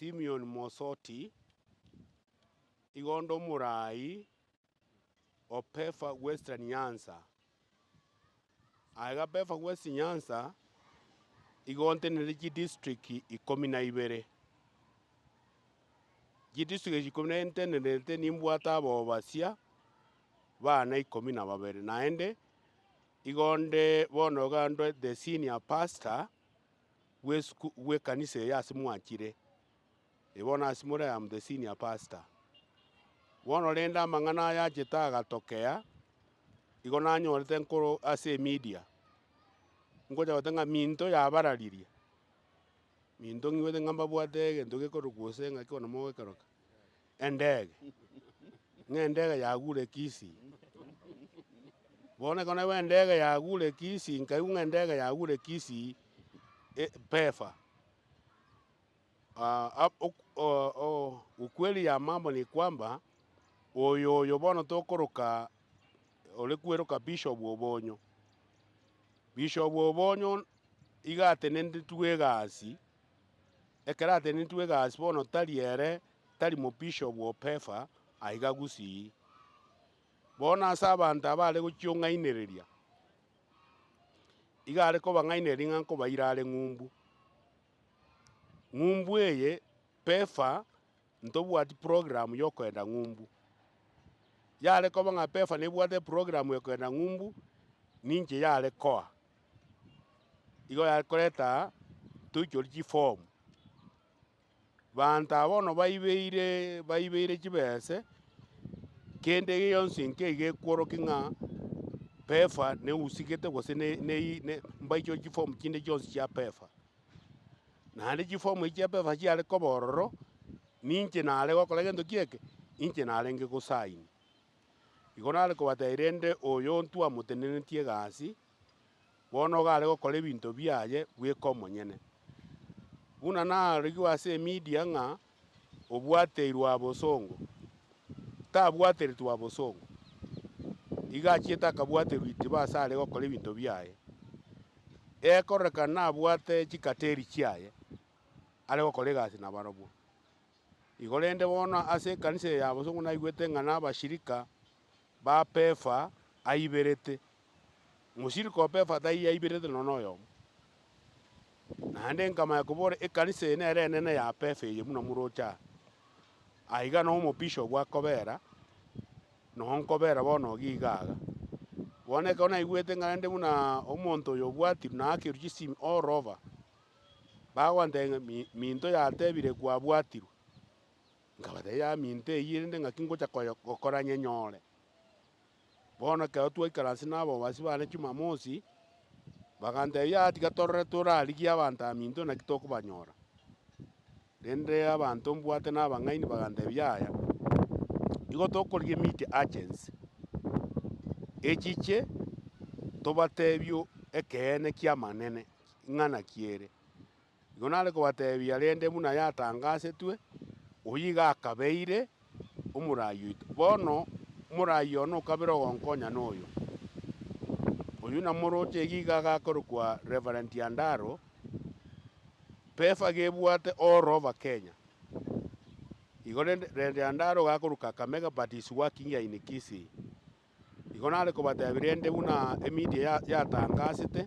Simeon Mosoti, igo onde omoraai o Pefa Western Nyanza. Aiga Pefa West Nyanza, igo ntenenete chidistrict ikomi na ibere. Chidistrict echi ikomi na ibere ntenenete nimbwate abaobasia bane ikomi na babere, naende igo nde bono iga nde the senior pastor bw'esuku bw'ekanisa eye ase mwachire. Ee bono ase more I am the senior pastor. Bono rende amang'ana aya achete agatokea, igo nanyorete nkoro ase emedia, ngocha goteba ng'a minto yabararirie, minto ng'igwete ng'a mbabwate egento gekorokwa gose ng'aki bono mogokeroka, endege, ng'a endege yagure Kisii. Bono ekero naigwa endege yagure Kisii, nkaigwa ng'a endege yagure Kisii, pefa. Ukweli ya mambo ni kwamba, oyo oyo bono tokoroka ore kweroka bishop Obonyo, Bishop Obonyo iga atenenetwe egasi, ekero atenenetwe egasi bono tari ere, tari mobishop o PEFA aiga Gusii. Bono ase abanto aba are gochiong'ainereria, iga are kobang'ainereria ng'a nkobaira are ng'umbu. Ng'umbu eye PEFA ntobwati program yokoenda ng'umbu. Yare koba ng'a PEFA nebwate eprogram yokoenda ng'umbu, ninche yare koa. Igo yare koreta toichorie chiform. Banto aba bono baibeire baibeire chibese, kende gionsi nkeigo gekworokia ng'a PEFA neusigete gose ne nei ne mbaichorie chiform chinde chionsi chia PEFA. Naende chiform echi chia PEFA chiare koba ororo, ninche nare gokora gento ki eke? Inche narenge gosaini. Igo nare kobatebia rende oyo ntwamotenenetie egasi, Bono iga are gokora ebinto biaye bweka omonyene. Buna narigwe ase emedia ng'a obwateirwe abosongo, tabwateretwe abosongo, iga achiete akabwaterwa itibo ase are gokora ebinto biaye. Ekororekana nabwate chikateri chiaye are gokora egasi nabarobwo. Igo rende bono ase ekanisa eye ya abosongo naigwete ng'a nabashirika ba PEFA aiberete. Moshirika o PEFA taiyo aiberete nonya noyomo. Naende nkamanya kobora ekanisa eye nere enene ya PEFA eye buna moroche aa. Aiga noo omobishop akobera, noo nkobera bono iga iga iga. Bono ekero naigwete ng'a rende buna omonto oyo obwatirwe naakerwe chisimi all over, bagontebia ng'a mi minto yatebire kwabwatirwe. Nkabatebia yaya minto eyio rende ng'aki ngocha koyo gokora nyenyore. Bono ekero twaikaranse na ababasi bane Jumamosi, bagantebia yaya tiga torore torarigie abanto aminto naki tokobanyora. Rende abanto mbwate na abang'aini bagantebia yaya, igo tokorigia media agency, echiche tobatebie ekeene kiamanene ng'a naki ere. Igo nare kobatebia rende buna yatangasetwe, oyio iga akabeire omoraai oito. Bono omoraai one okabere ogonkonya noyo. Oyio namoroche iga iga agakorokwa Reverend Andaro, PEFA gebwate all over Kenya. Igo rende Reverend Andaro iga akorokwa Kakamega but is working here in Kisii. Igo nare kobatebia rende buna emedia yatangasete,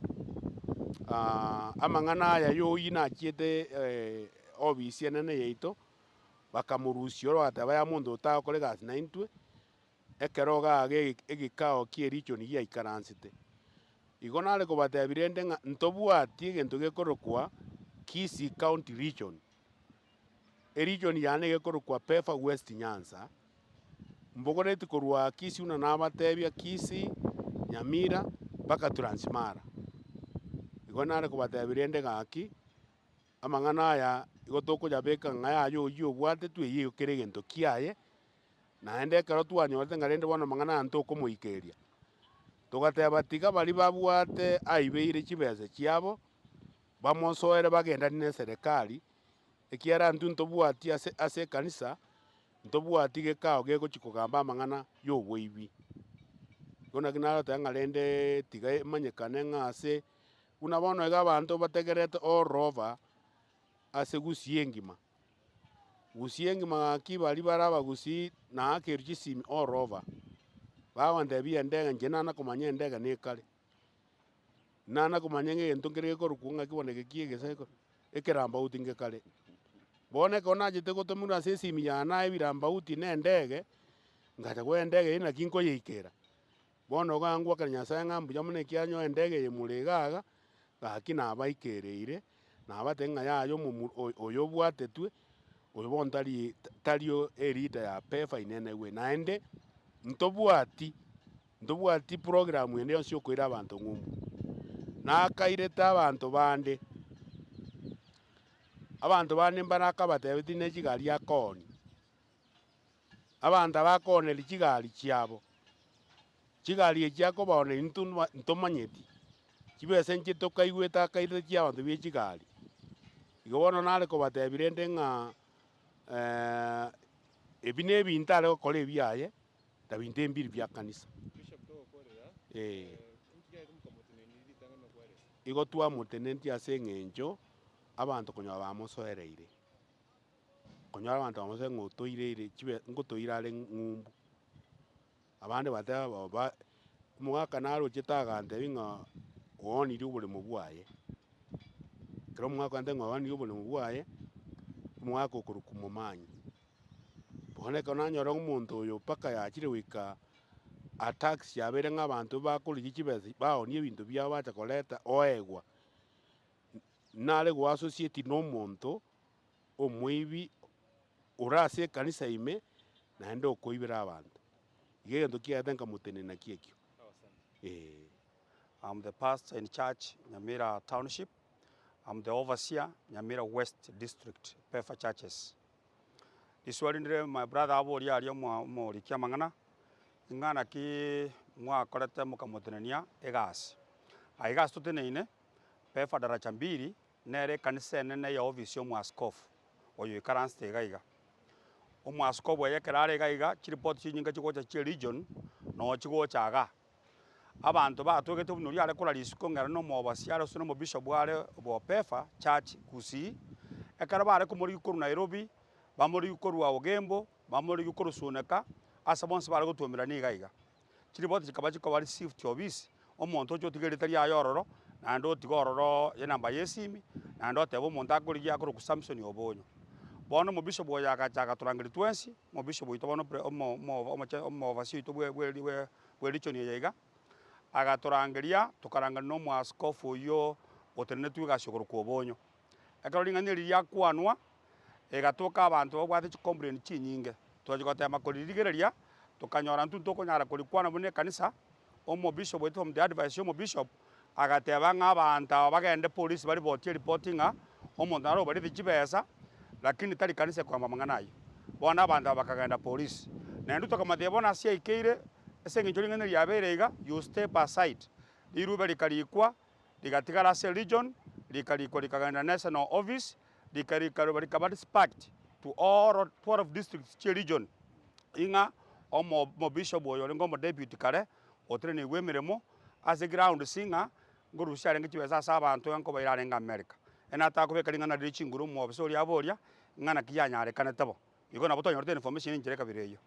amang'ana aya yoyio nachiete ofisi enene yaito, bakamorusia oro bagateba yaya monto oyo tagokora egasi naintwe, ekero iga iga egekao kia erichoni giaikaransete. Igo nare kobatebia rende ng'a ntobwati egento gekorokwa Kisii County Region. Erichoni yane egekorokwa Pefa West Nyanza, mbogoreti korwa Kisii buna nabatebia Kisii, Nyamira mpaka Transmara. Igo nare kobatebia rende gaki, amang'ana aya igo tokoyabeka ng'a yaya oyio obwatetwe eyio kere egento kiaye, naende ekero twanyorete ng'a rende bono amang'ana aya ntokomoikeria. Togateba tiga baria babwate aibeire chibesa chiabo, bamosoere bagendanie na eserekari, ekiagera intwe ntobwati ase ase ekanisa, ntobwati gekao gegochia kogamba amang'ana ya oboibi. Igo naki naroteba ng'a rende tiga emanyekane ng'a ase, buna bono iga abanto bategerete all over, ase gusii engima. Gusii engima gaki baria bare abagusii naakerwe chisimi all over, bagontebia endege inche nana komanya endege nekare, nana komanya ng'a egento nkere gekorokwa ng'aki bono eke ki egesa eko ekerambauti ngekare. Bono ekero nachete gotomerwa ase esimi yane aye ebirambauti na endege, ngacha koa endege eywo naki nkoyeikera. Bono iga ngwakera Nyasaye ng'a mbuya mono ekiagera nyowe endege eye more iga iga, gaki nabaikereire, nabatebia ng'a yaya omomu oyo oyobwatetwe, oyo bono tari tario eleader ya PEFA in any way. Naende, ntobwati ntobwati program ende yonsi yokoira abanto ng'umbu. Nakairete abanto bande, abanto bande mbare akabatebetie ne chigari akoonia. Abanto aba akooneria chigari chiabo, chigari echi akobaoneria intwe ntomanyeti, chibesa inche tokaigwete akairete chiabanto bie chigari. Igo bono nare kobatebia rende ng'a ebi na ebinto are gokora ebiaye, na binto mbiri bia kanisa. Eh. Igo twamotenentie ase eng'encho, abanto konyora bamosoereire. Konyora abanto bamosebe ng'a otoireire chibe ngotoire are ng'umbu. Abande bateba oba omogaka narochete agantebia ng'a oonirie oboremo bwaye, ekero omogaka antebia ng'a oonirie oboremo bwaye, omogaka okorokwa Momanyi. Bono ekero nanyora omonto oyo mpaka yachire goika attacks chiabeire ng'a abanto bakorigia chibesa baonia ebinto biabo bacha koreta oegwa, nare goassociate na omonto. omoibi ore ase ekanisa ime, naende okoibera abanto. Iga egento kiaete nkamotenena naki ekio, eh. I'm the pastor in church Nyamira township, I'm the overseer Nyamira west district Pefa churches. Riswali ndire my brother aboria aria omo omoriki amang'ana, ing'a naki mwakorete mokamotenenia egasi. Aye egasi toteneine, Pefa daraja mbili, Nere ekanisa enene ya ofisi y'omoaskofu, oyo oikaransete iga iga. Omoaskofu oye ekero are iga iga, chiripoti chinyinge chigocha chie region, noo chigocha igaa. Abanto batwegete buna oria are korwa risuko ng'a ere na omoobasi are gose na omobishop are bwa Pefa church Gusii, ekero bare komorigia korwa Nairobi, bamorigia korwa Ogembo, bamorigia korwa Suneka, ase bonsi bare gotwomerania iga iga. Chiripoti chikaba chikoba received ofisi, omonto ocha otiga erieta riaye ororo, naende otiga ororo enamba ya esimi, naende oteba omonto akorigia akorokwa Samson Obonyo. Bono omobishop oyo agacha agatorangeria twensi, omobishop oito bono pre omo omo omoche omoofisi oito bwe bwe bwe bwe region eye iga, agatorangeria, tokarangeria na omoaskofu oyio otenenetwe egasi okorokwa Obonyo. Ekero ring'ana eri riakwanwa, egatoka abanto babwate chicomplain chinyinge, twachia gotema koririgereria, tokanyora intwe ntokonyara korikwana buna ekanisa, omobishop oito from the advice ya omobishop, agateba ng'a abanto aba bagende polisi baribotie eripoti ng'a omonto nare obarete chibesa, lakini tari kanisa ekoamba amang'ana ayio. Bono abanto aba bakagenda polisi. Naende tokamotebia bono ase aikeire, ase eng'encho ring'ana riabeire iga, you step aside, rirube rikarikwa. rigatigara ase region, rikarikwa rikagenda national office, rikarikwa rikaba dispatched to all 12 districts chie region, ing'a omo omobishop oyo orenge omodeputy kare, oteneneirwe emeremo ase grounds ng'a nkorusia arenge chibesa ase abanto iga nkobaira arenge America. Ere natakobeka ring'ana riria chinguru omoofisa oria abe oria, ng'a naki yanyarekanete bo. Igo nabo twanyorete information enchera ekabira eyio.